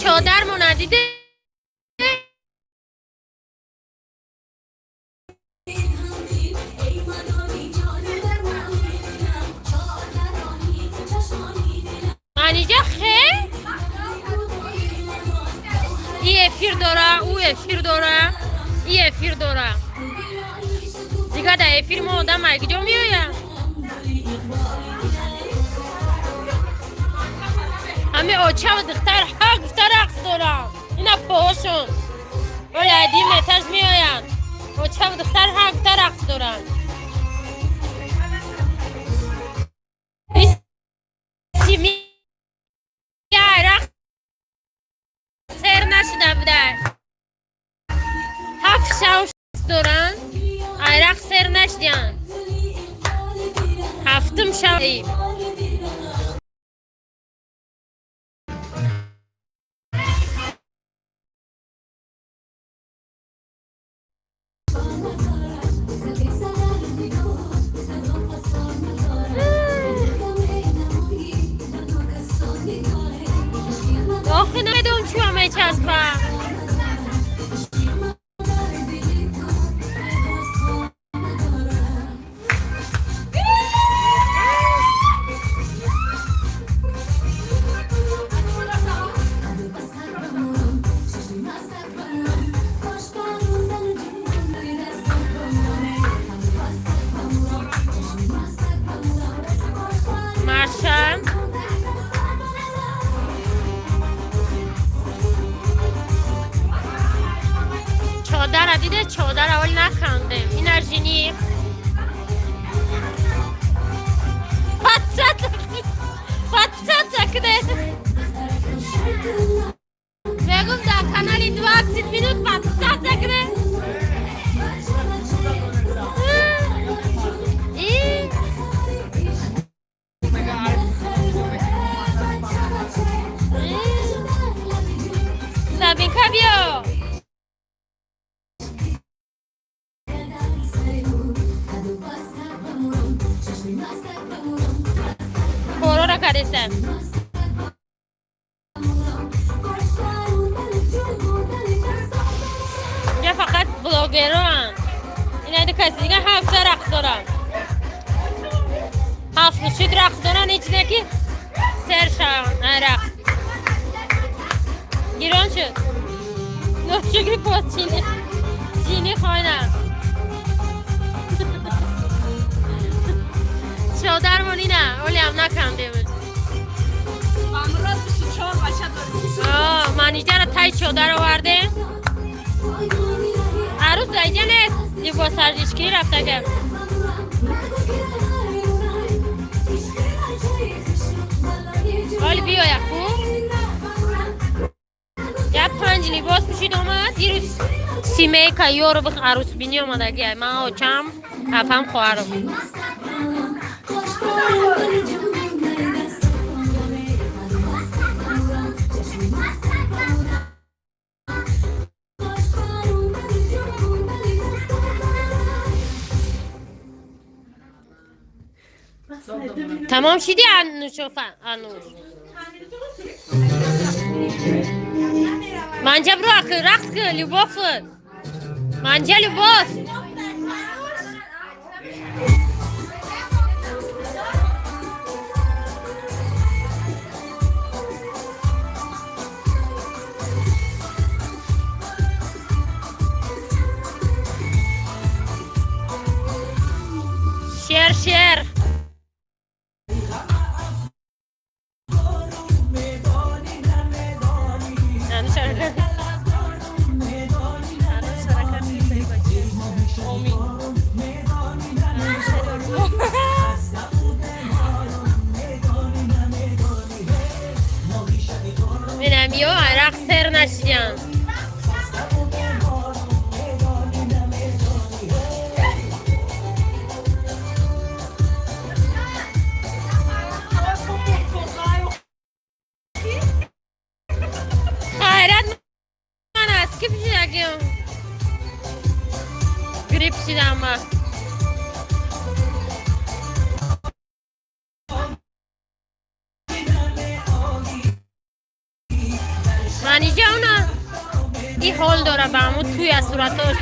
Чодармо надиде? Маниҷа хе? И эфир дора, ӯ эфир дора, и эфир дора. Дига дар эфир мо одам ай куҷо меояд? Ҳами очаву духтар ҳа гуфта рақс дорам. Ина поҳошон. Оли айдим этаж меоянд. Очаву духтар ҳа гуфта рақс доранд. Рақс сер нашуда буда. Ҳафт шав доранд. Айрақ сер нашудиянд. Ҳафтум шав. Охи намедонам чӣ мечаспам. Маша. Чодара диде, чодара оли нахандем. Ина жених. Подписаться, подписаться куде. Мегум дар канали 20 минут подписаться куде. И Сабинка, биё. Корора кардесем. Инҷа фақат блогероанд. Ина ду каси дига ҳафта рақс доранд. Ҳафт шуд рақс доранд, ҳеҷ не ки сер шаванд ай рақс. Гирон шуд. Ношукри подчини. Ҷини хона. Чодармон ина, олиам накандемуд. Амрод 24 бача дорем. Манижара тай чодар овардем. Арӯз дар иҷа нест, либосарзишкирӣ рафтага. Оли биёя хуб. Я панҷ либос пӯшид омад. Дирӯз семейка ёру арӯсбинӣ омадаги. Ман, очам, апам, хоҳарам. Тамом шиди, Анушофа, Ануш? Манҷа, бро, акы рақс ки, любовь. Манҷа, любовь. Нашидям. Хайрат, ман аз ки пишидагим? Грипп шидам ма. Манижа, уна и ҳол дора ба ҳамун туй аз суратош.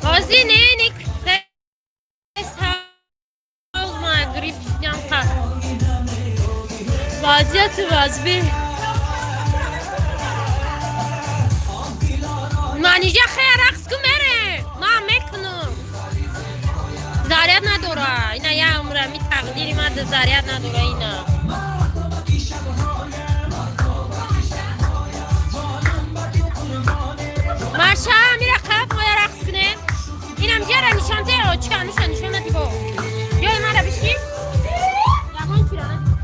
Ҳозир не, не, ма грипп шидам, қа вазъияти вазбӣ. Манижа, хе, рақс ку, мере, ман мекунам. Заряд надора ина, я умра ми тақдири ман заряд надора ина. Маша, мира қаб моя рақс кунем. Инам ҷара нишонте, чика нишон нишон надибо. Ҷои мара бишин. Ягон чира надибо.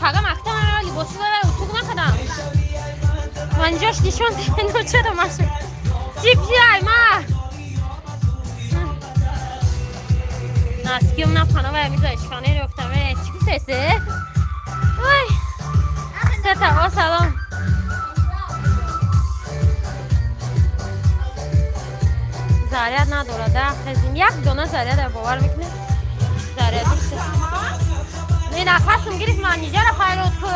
Пага мактаб либоси утуг накардам. Манҷош нишон ну чаро маша сипжай ма наским на панава миза шифонер ёфтам. Чӣ гуфтасе? Ой, сета о, салом. Заряд надорад, хезим, як дона заряда, бовар мекунед, заряд не, нафасм гирифт. Манижара хайрот ку.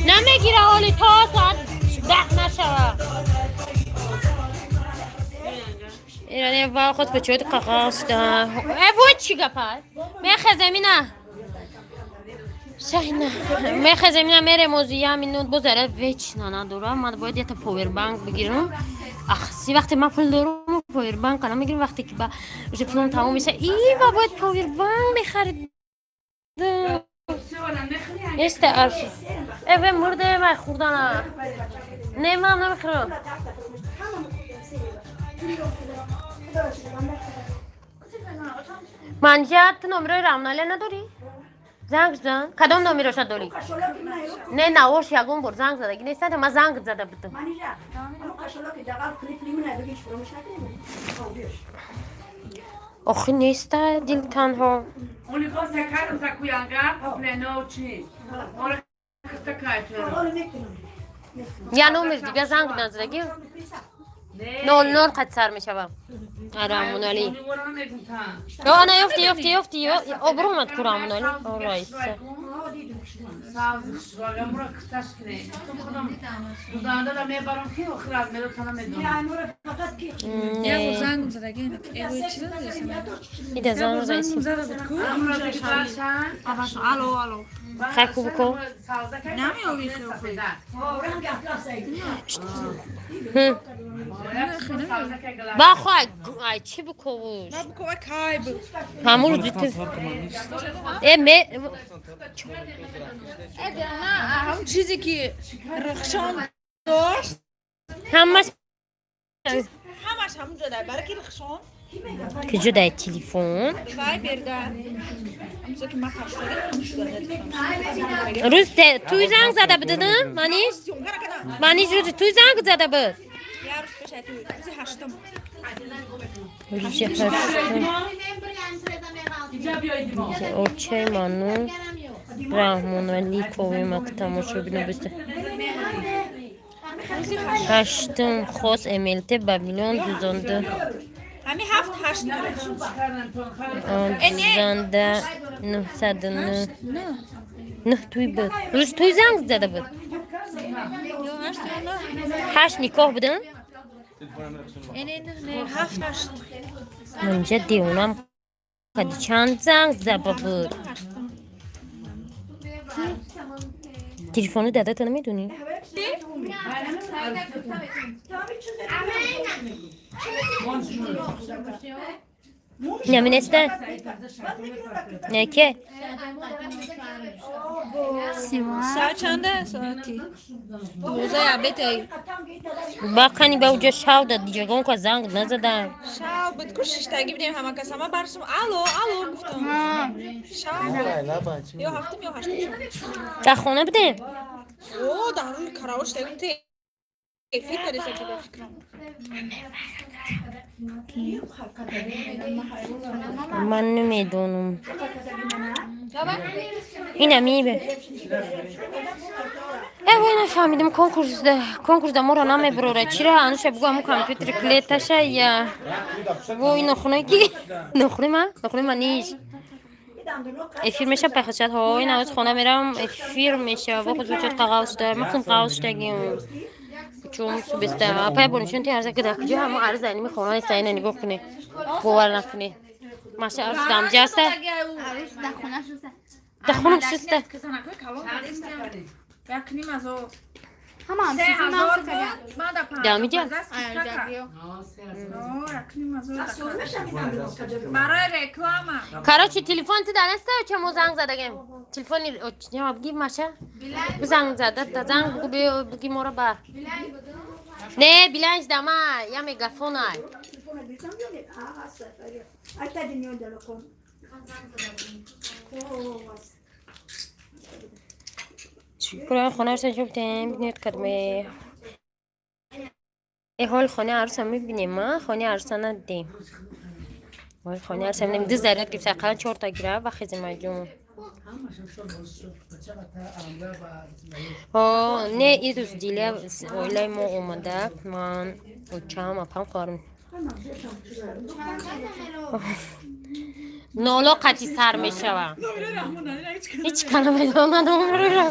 Намегира ҳоли то соат 10 нашава. Иране ва худ почуд қағоз да. Э, вой, чӣ гапа? Мехезем ина. Шахина. Мехезем ина, мерем ози я минут бо заряд вечно надорам. Ман бояд ята повербанк бигирам. Ах, си вақте ман пул дорам, повербанк намегирам, вақте ки ба уже пулам тамом меша. И ба бояд повербанк мехаридам. Неста арш. Э, ве мурде май хурдана. Не, ман намехӯрам. Манҷа, ту номерои Рамналия надорӣ? Занг зан. Кадом номероша дорӣ? Не, навош ягон бор занг задаги нестанд, ман занг зада будам. Манижа, Охи, неста, дил танҳо. اون لیپاس کردم تا کویانگا پلنو چی آره کستا. Я номер дига занг назадаги? 00 қад сар мешавам. Рамоналӣ. Ё, ана, ёфти, ёфти, ёфти, обрӯ омад ку Рамоналӣ. О, Раиса. Сабз хушрӯ, амура кисташ кине. Гуфтам худам гузаранда да мебарам, ки охир аз медотана медонам. Не. Зангум задаги. Эвой чиза десам. Ида занг заиси. Зада буд ку? Амура бигбашан. Алло, алло. Хай ку буко. Намеови хел. Ба хай, ай чӣ буковуш? Бу ко кай бу. Ҳамун рӯзи ту. Э ме Ҳамон чизе ки Рахшон дошт, ҳамаш ҳамаш ҳамунҷо дар бараки Рахшон. Куҷо дай телефон? Вай берда. Ҳамунҷо ки ман паштари ҳамунҷо. Рӯз туй занг зада будина? Маниш? Маниш, рӯзи туй занг зада буд? Я рӯз пеш ай туй, рӯзи ҳаштум. Рӯзи ҳаштум. Очаи ману Раҳмонали ковимак тамошобино биста. Ҳаштум хос МЛТ Бабилон дузонда. Ҳами ҳафт ҳашт. Дузанда нӯҳсаду нӯҳ. Нӯҳ туй буд. Рӯзи туй занг зада буд. Ё ҳашт ё нӯҳ. Ҳашт никоҳ будин? Э, не, нӯҳ не, ҳафт ҳашт. Манҷа девонам кади чанд занг зада буд? Ҳаштум. Телефони дадата намедонӣ? Наминеста? Не ке? Соат чанда? Соати 12 абетай. Ба қани ба уҷа шав да диҷагон ка занг назада. Шав буд ку, шиштагӣ будем ҳама кас, ҳама барсум алло, алло гуфтам. Шав буд. Ё ҳафтум, ё ҳаштум. Дар хона будем? О, дар рӯи каравот шиштагим, те эфир кардеса ки ба фикрам. Ман намедонам. Ина мибе. Э, вой, нафаҳмидам, конкурсда моро намебарора. Чира ануша бугу ҳамун компютери клеташа я. Во ин нохунаи ки? Нохунаи ма? Нохунаи ма ниш. Эфир меша пайхашад. Ҳо, ин ҳанӯз хона мерам, эфир меша. Во худ чот қағав шуда. Махсум қағав шудагим. Чун субеста. Апай бонишон ти арза ки дар куҷо ҳамун арза ини хона неста, ина нигоҳ кунед. Бовар накунед. Маша арз дамҷаста. Дар хона шуста. Як ним ҳазор. 3000 буд. Ман да Дамиҷа? Як ним ҳазор. Барои реклама. Короче, телефон ти дар неста, ча мо занг задагем. Телефони ҷавоб ги маша. Занг зада, та занг бугу буги мора бар. Не, биланш дама, я мегафон ай. Кура хона арӯса ҷобтем, бинед кадме. Э ҳол хонаи арӯса мебинем, а? Хонаи арӯса надидем. Ҳол хонаи арӯса мебинем. Ду заряд гирифта, ақаллан чорта гира ва хизмаҷон. Ҳо, не, ин рӯз дила оилаи мо омада, ман, очам, апам, хоҳарам. Ноло қати сар мешава. Ҳеҷ ка намедонад умрро.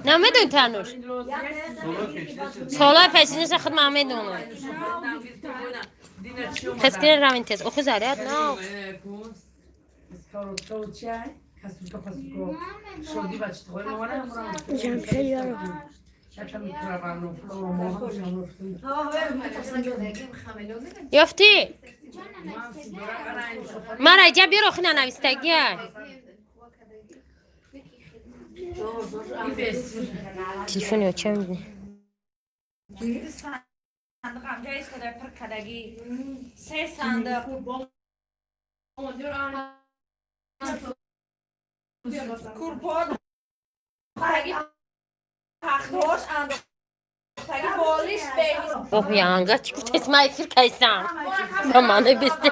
Намедони ту ҳанӯз? Солҳои пешинаша худ ман медонам. Хез кунед равин тез. Охи заряд на. Ёфтӣ? Мара иҷа биёр, охи нанавистагия. Телефони оча мебинӣ. Сандуқ ҳамҷа истода пир кардагӣ. Се сандуқ. Курпо таги пахтош андохтаги болиш беҳис. Оҳ, янга чӣ гуфтест, ман эфир кайсам. Ба маънои бесте.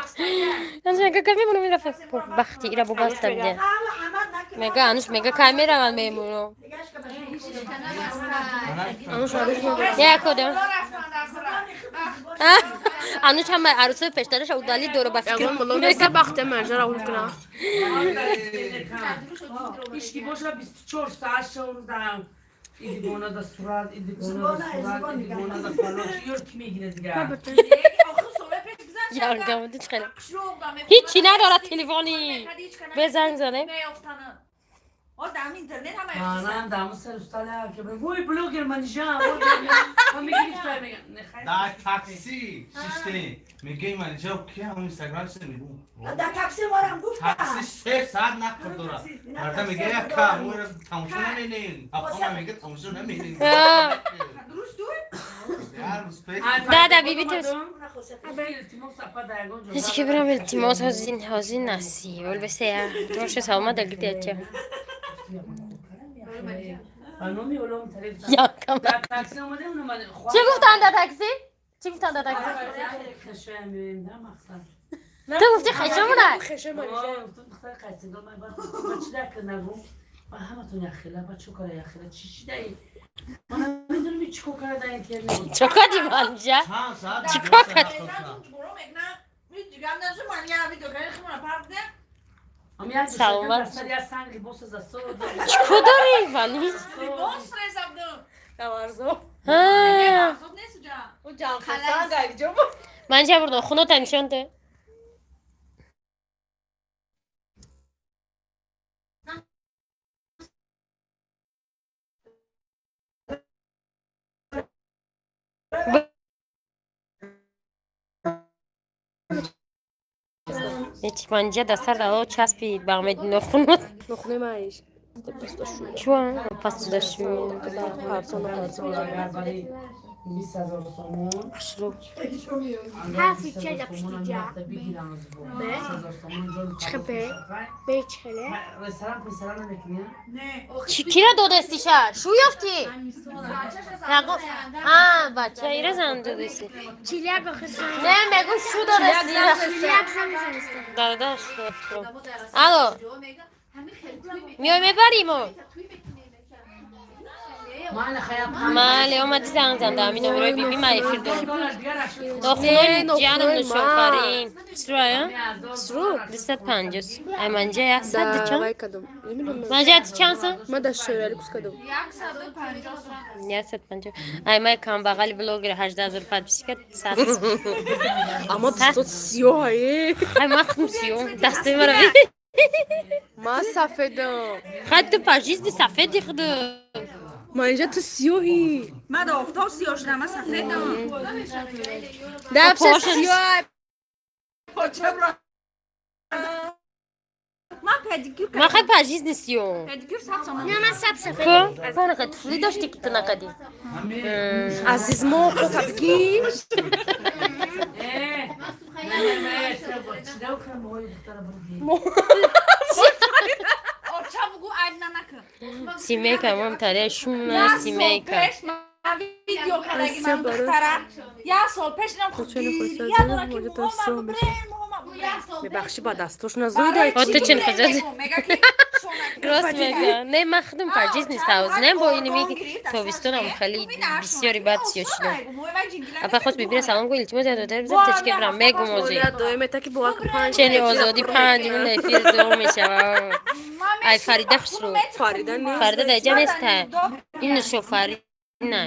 Мемонам, ин рафа бахти ира бо баста биде. Мега, Ануш мега, кай мераванд меҳмоно? Ануш арӯс надорад. Як одам. Ануш ҳама арӯсои пештараша удалить дора, ба фикр. Ягон блогер бахте манжара ул кунам. Ишки боша 24 саат шаврдам. Иди бона да сурат, иди бона да сурат, иди бона да фалон. Ёр ки мегире дига? Яргамди чӣ хеле. Ҳичи надорад телефони. Безанг занем. Манам даму сар устала ки вой, блогер манижа, вой, ман мегирифта мегам. Дар такси шиштем, мегӯи манижа ки ҳам инстаграм чиз мегӯ. Дар такси морам гуфта. Такси 3 саат нақл дорад. Марда мега, яка моро тамошо наменем. Апама мега, тамошо наменем. Да, биби ту. Ҳеҷ ки бирам, илтимос, ҳозин ҳозин насиб. Ол бесея. Тоше саломат дагити ача. Номи олом тариф. Якам. Дар такси омадем, омадем. Чӣ гуфтанд дар такси? Чӣ гуфтанд дар такси? Хешоям меоем, да, мақсад. Ту гуфти хешомона? Хеша манижа. Гуфтам, духтар қайсидон, ман баъд чӣ дар нагу? Ба ҳаматон яхела, ба чӣ кора яхела, чӣ чӣ даи? Ман намедонам чӣ кор кара дар интернет. Чӣ кардӣ, манҷа? Чанд саат? Чӣ кор кард? Ам як Саломат. Сар як санг либоса за со. Чӣ кор дорӣ, вали? Ҳа. Манҷа бурдо, хунота нишон де. Ҳеҷ, манҷа дастар дало часпид ба Амеди нохунот. Нохуни маиш. Чуа? Пас дашу. Парсона парсона. 20 000 сомон. Хушрӯ. Бигирам. Чихе бе? Чихеле? Ресторан писара намекунӣ? Чӣ кира додестиша? Шу ёфтӣ? А, бача ира зан додести. Чиляк охир. Не, мегу шу додести. Чиляк зан занеста. Дадаш. Алло. Миёй, мебаримо. Мале, омади, занг занда. Ами номерои биби ма эфир дорам. Нохунои ҷанам нушофарин. Сура? Сру? 250. Ай, манҷа 100 Да, чанд? вай кадом. Намедонам. Манҷа ти чанд сум? Ма да шӯрали кус кадом. 150. Ай, май камбағали блогер 18 000 подписчика 100. Аммо дастот сиёҳае. Ай, ман худам сиём. Дастои маро. Ма сафедам. Хай, ту по жизни сафеди худу. Манижа, ту сиёҳӣ. Ман да офтоб сиёҳ шудам, ман сафедам. Дафша Пошаш. сиёҳ. Ман педикюр. Ман хай по жизни сиём. Педикюр 100 сомон. Не, ман саб сафед. Ку? Ку туфли дошти ки ту накадӣ. Азиз мо кока бигӣ. Э, Оча бугу, айб нанакун. Симейка мам таре шума Як сол симейка. пеш ман видео кардаги, ман духтара. Як сол пеш инам Хучени гиря хурсанд дора ки моҷа муҳома тасвир бубрен, муҳома бубрен. Мебахши, ба дастош назоида. О, ту чин хизад? Мега ки шона. Рост мега. Не, ман худам по жизни савз. Не, бо иними тобистонам хеле бисёри бад сиё шудам. Апа хост бибира салом гӯ, илтимос, я додар бизан течке бирам мегум ози. Доиме таки бо ак панҷ. Чени озодӣ 5 мин эфир зо мешава. Ай, Фарида хушрӯ. Фарида нест. Фарида дар ҷа неста. Ин нушофарӣ на.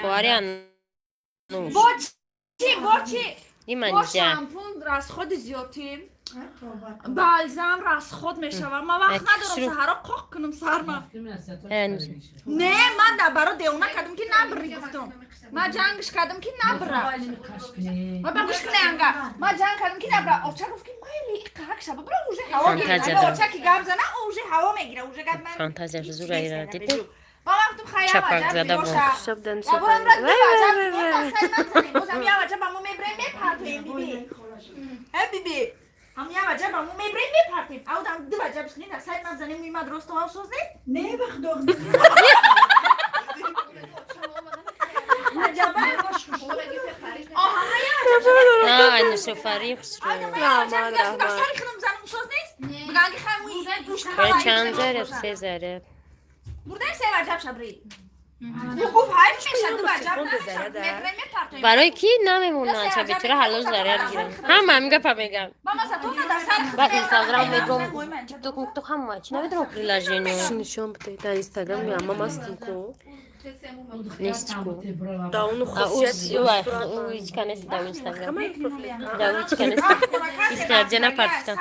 Хоҳари Ануш. Бо чӣ, бо чӣ? Ин Бо манҷа. шампун расходи зиёдтим. Балзам расход мешавам. Ман вақт Ай, надорам хушрӯ. саҳаро қоқ кунам сарма. Не. Не, ман дар баро девона кардам ки набри, гуфтам. Ман ҷангш кардам ки набра. Ма ба гӯш кунай анга. Ман ҷанг кардам ки набра. Оча гуфт ки майли, иқак шаба бира, уже ҳаво гирифт. Фантазия Ага дорам. оча ки гап зана, уже ҳаво мегира, уже гап ман. Фантазияш зура ира дидӣ? Ман гуфтам хай Чапак ваҷаб зада буд. боша. Шаб дан Я бурам ра ду ваҷаб дастаи ман занем. Бозам я ваҷаб ба мо мебрем мепартоем, биби. Э, биби. Ҳам я ваҷаб ба мо мебрем мепартем. Ау дам ду ваҷаб шини дастаи ман занем, муи ман рост соз нест? Не, ба худо. Аҷаба. Оҳ, ҳама я Ай, нушофарӣ хушрӯ. Раҳмат, раҳмат. Сари худам занам соз нест? بگن که خیلی موی گوش برای چند заряд؟ سه заряд. بردن سه وجب شبری. گفت حیف میشه دو وجب نمیشه. میبریم میپرتیم. Барои ки намемонанд ша бечора ҳалоз заряд гирам. Ҳама ҳамин гапа мегам. با ما تو در سر Баъд инстаграм медром, тикток, микток, ҳама чи намедонам приложение. Нишон бите дар инстаграм ама мастим ку. Нест ку. Да уну хосият. Ҳичка нест дар инстаграм. Камай профил. Дар ҳичка нест. Истарҷа напартам.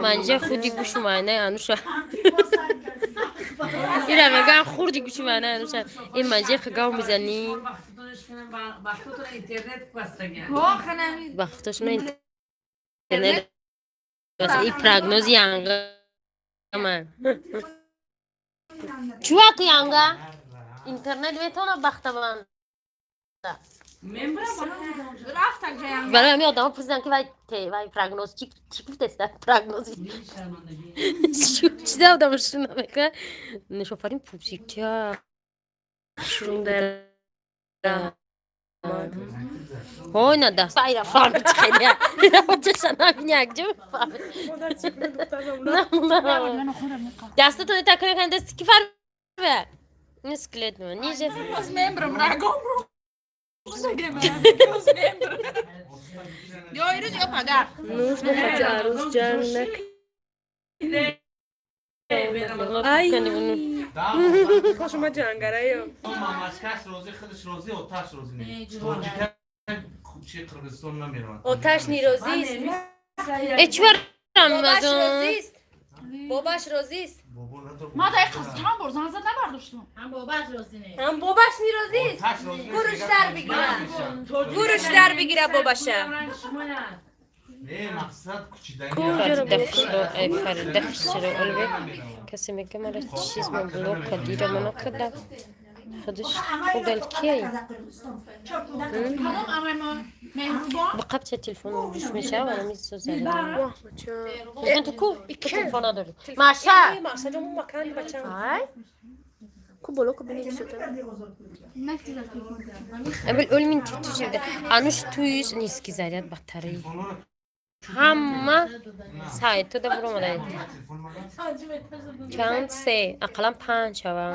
Манҷа худи гӯшу майнаи ануша. Ира мегӯям хурди гӯши майнаи ануша. Ин манҷа хигав мизанӣ. Бахтотон интернет бастаган. Бахтошона интернет. И прогнози янга ман. Чуваку янга? Интернет метавонад бахтаванда. Барои ҳамин одамо пурсидам ки вай вай прогноз чӣ чӣ гуфтеста прогнози чида одамо шу намекунад нешофарин пупсикча Шурунда. Ҳой на даст айра фаҳмид хеле чаша набини якҷо мефаҳмид. Дастатон такна кан даст ки фарбе ин скелет ниже. Мембрам рагом ру. Ё ирӯз ё пагар. Нужно хотя арӯс ҷанг нак. Ай. Хошума ҷангараё. Мамашкаш розӣ, худаш розӣ, оташ розӣ не. Тоҷика чи Қирғизистон намеравад. Оташ нерозист. Э чувар Бобаш розист. Бобаш розист. Ма дар қиз чанд бор занг зад набардоштум. Ҳам бобаш нерозист. Гурӯш дар бигира. Гурӯш дар бигира бобаша. Не, мақсад кучидани. Фарида хушро олбек касе мега мара чиз ма блок кардира мана када худаш худал кияй. Кадом амрема меҳрубон? Ба қабча телефон гӯш мешава ана мисоза. Телефон ту ку ту телефон надори маша. Маша ҷон макан бачам. Ай. Ку боло ку бини чита. Абл олмин ту шуда ануш туиш ниски заряд батареи ҳама сайтода буромада чанд се ақаллан панҷ шава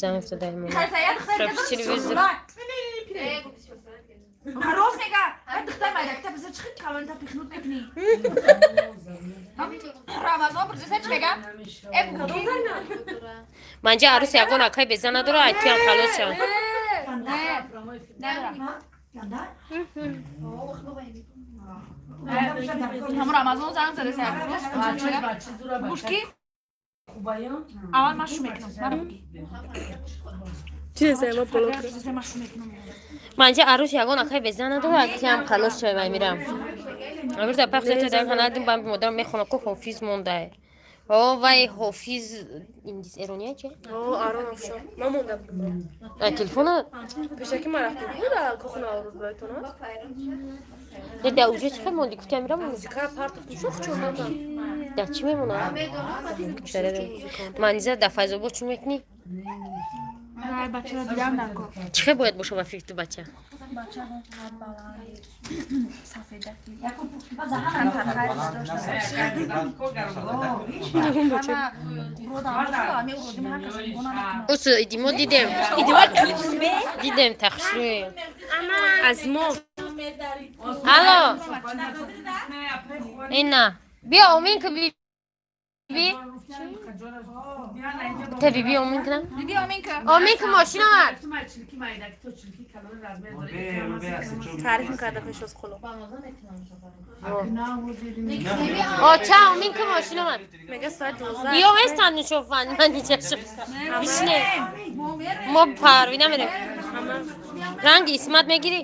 занг задаи телевизор. Рост мега. Духтар майда кита биза чихи калонта пихнут мекунӣ. Рамазон бурзеса чӣ мега? Э бугу. Манҷа арӯс ягон акай беза надора айтиам халос шава. Ҳамун Рамазон занг зада са. Гуш ки? Аввал ман шу мекунам. Мара буги. Чи займа боло ку. Ман шу мекунам. Манҷа арӯс ягон акай беза надора айтиам халос шава мирам. Амирза пахзата дар канадим бам модарам мехона ку ҳофиз мондае. О вай ҳофиз индис эрония чи? О арон афшо. Ман монда будам. А телефона Пешаки ман рафтем буда кохна арӯз байтон аст. Не да уже чӣ монди гуфти амира монди. Музика партофтум шох чон ман. Да чӣ мемона? Маниза да Файзобод чун мекунӣ? Ай бачаро дидам дар кор. Чӣ хел бояд боша ба фикри ту бача? Бача баланд. Сафедаки. Камтар хайр дошта боша. Ҳама уродам ами уродим ҳар кас гуна накунад. Ус идимо дидем. Дидем тахшрӯе. Аз мо. Алло. Ина. Биё омин ки биби. Те биби омин кунам. Биби омин ки. Омин ки мошин омад. Таъриф мекарда пеш аз хуло. Оча омин ки мошин омад. Мега соат 12. Ё местан нишофан ман ничашо. Бишне. Мо парвина мерем. Ранги исмат мегирӣ?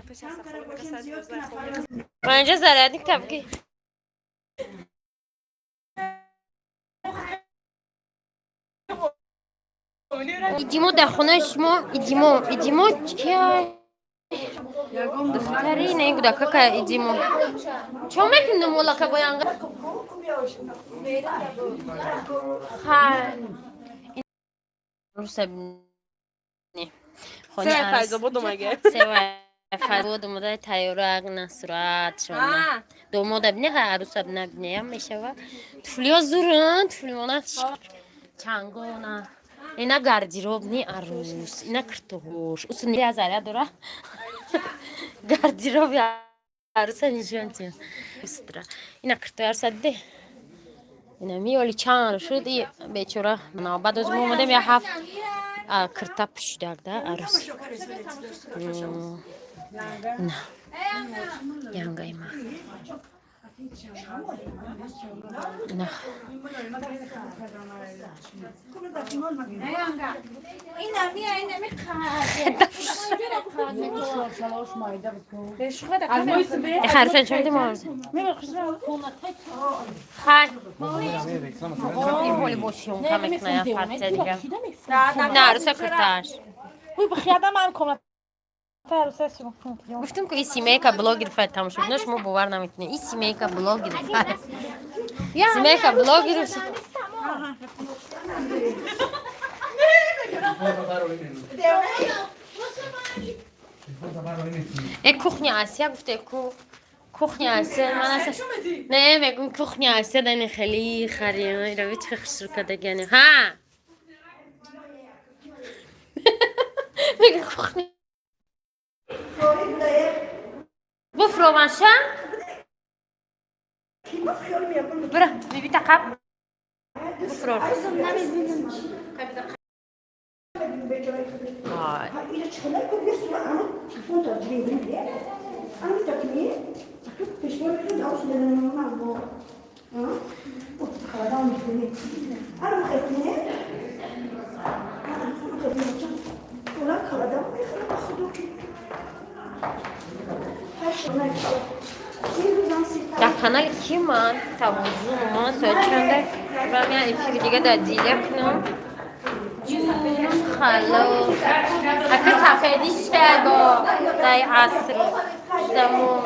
Пеш аз хуло мега соат 12 хоб. Манҷа зарядник табги. Идимо дар хонаи шумо идимо идимо кия духтари не гудака идимо чо мекунӣ молака боянга хай руса не хонаи Се Файзобод омага. се. Домодаи тайёрак на суратшона. Домода бine, аруса набинеям мешава. Туфлиё зуран, туфлимона чангона. Ина гардеробни арус, ина киртош. Усуни азаря дора. Гардероби аруса нишон тиён. Устра. Ина киртои аруса диде. Ина ми оли чанд шуд и бечора. Баъд аз мо омадем, я ҳафт кирта пӯшидак да арус. Ина. Янгаи ма. Ина. Харуса нишон медем арус. Хай. Ин ҳоли бо съёмка мекунад я партия дига. На, аруса киртааш. Гуфтем, ки и семейка блогер фай тамошо бинаш, мо бовар намекунем. И семейка блогер фай. Семейка блогер. Э, кухня Асия гуфте ку кухня Асия ман аса не мегум, кухня Асия дани хеле хари ира чӣ хушрӯ кардагиани ҳа мега кухня буфромаша бира биби тақаб буфро. Дар канали ки ман тавозун ман соат чанда барам я эфири дига дар диля кунам. Ҷунум хало ака сафедӣ шаго дай аср замон.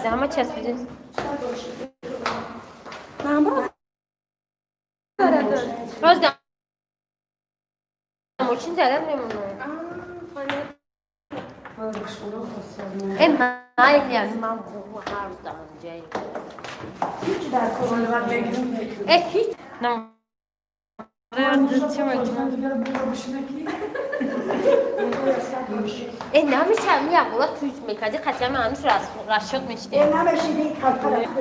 Ҳама часпида. Боз мошин заряд мемонад. Э, майли, ман ҳар рӯз дар ҷаи. Э, ҳеҷ. Э, намеша, ми якбора туй мекарди, қатъиян ҳанӯз расчёт мешидем.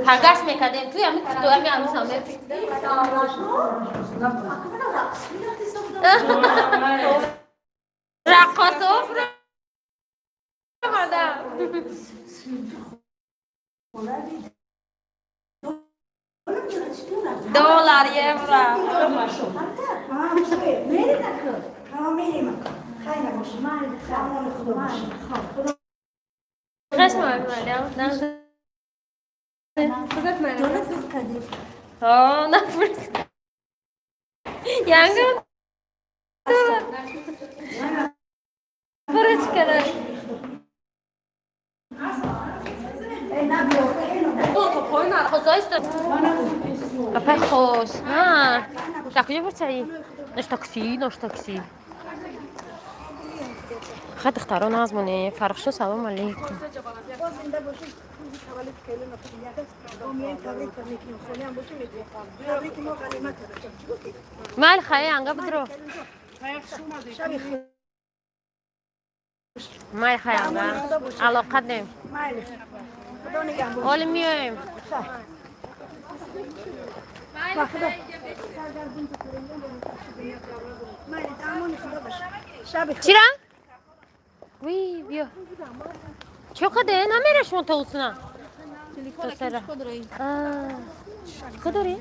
Пагаш мекардем, туй ами кутоами ҳанӯз ҳам раққосо омада. Доллар, евро. Хаш мамалям. Ҳо, напурс. Янга. Фурӯш кара. Хозяйство. Апай хоз. А, так куҷо бурчаи? Наш такси, наш такси. Хай, духтаро, назмоне. Фархшо, салом алейкум. Майли, хай, анга бидро. Майли, хай, анга. Алоқа дем. Оли миёем. Чира? Ви, биё. Чё каде? Намера шумо то усна. То сара. Чӣ дорӣ?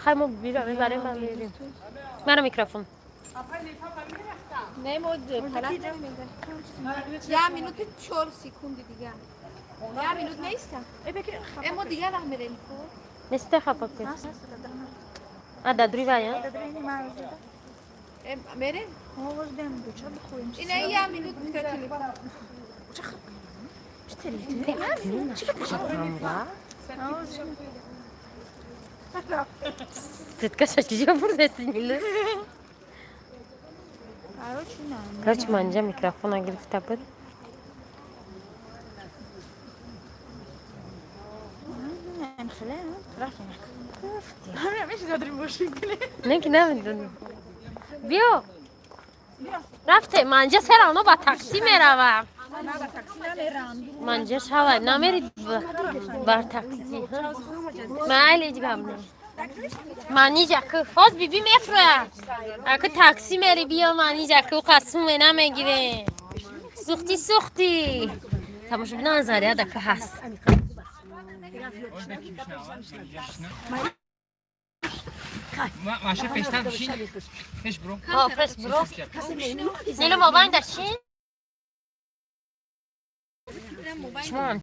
Хай, мо бира мебарем, ба мерем. Мара микрофон. Не, мо я минути 4 секунди дига. Я минут неиста. Э, мо дига раҳ мерем. Неста хапа ки. А дадри вая? Э, мерем? Ина я минут телефон. Сеткаша чиҷо бурдаси, Нилу? Короче, на. Короче, манҷа микрофона гирифта буд. Не, ки намедонам. Биё. Рафте, манҷа все равно ба такси меравам. Манҷа шава, намери бар такси. Майли, ҳеҷ гап не. Манижа ку ҳоз биби мефурӯя. Аку такси мери, биё, манижа ку қасуме намегире. Сӯхтӣ, сӯхтӣ. Тамошобинон, заряда ку ҳаст. Маша, пештар бишин. Пеш биро. Ҳо, пеш биро. Нилу, мобайн дашин? Шумо.